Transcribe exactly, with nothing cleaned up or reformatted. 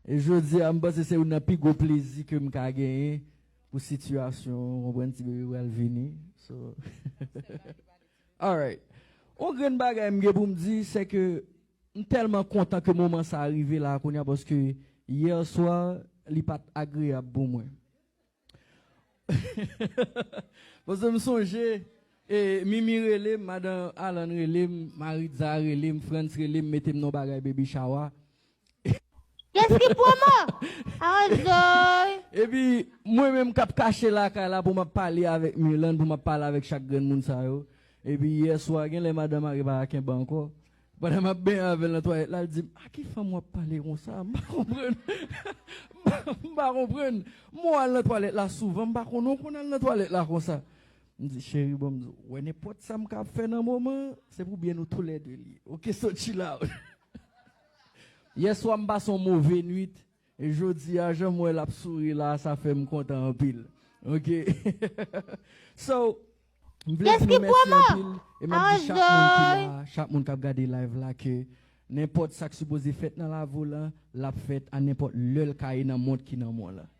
E jodi a, m panse se youn nan pi gwo plezi ke m ka genyen pou sitiyasyon, w konprann, ti bebe pral vini. So, alright. Yon grenn bagay m gen pou m di, se ke m tèlman kontan ke moman sa a rive la kounye a, paske yè swa, li pa t agreyab pou mwen. Paske m sonje, e, Mimi rele m, madan Alan rele m, Maritza rele m, Frantz rele m, mete m nan bagay baby shower. Kiyès ki pran mwen? Aranjay. Epi, mwen menm k ap kache lakay la pou m ap pale avèk Mirlande, pou m ap pale avèk chak grenn moun sa yo. Epi, yè swa, gen lè madanm a rive pa kenbe ankò. Pandan m ap benyen avè l nan twalèt la, l di m, "A ki fanm w ap pale konsa? M pa konprann." M pa, m pa konprann. Mwen al nan twalèt la souvan, m pa konnen w konn al nan twalèt la konsa. M di, "Cheri, bon, m di, w wè nenpòt sa m ka ap fè nan moman an, se pou byen nou toulède li ye. Oke, so chill out." Yè swa, m pase yon move nwit. E jodi a, jan m wè l ap souri la, sa fè m kontan anpil. Oke. So, m vle di nou mèsi anpil. E m ap di chak moun ki la, chak moun k ap gade live la, ke nenpòt sa k sipoze fèt nan lavi w lan, l ap fèt a nenpòt lè l ka ye nan mond ki nan men w lan.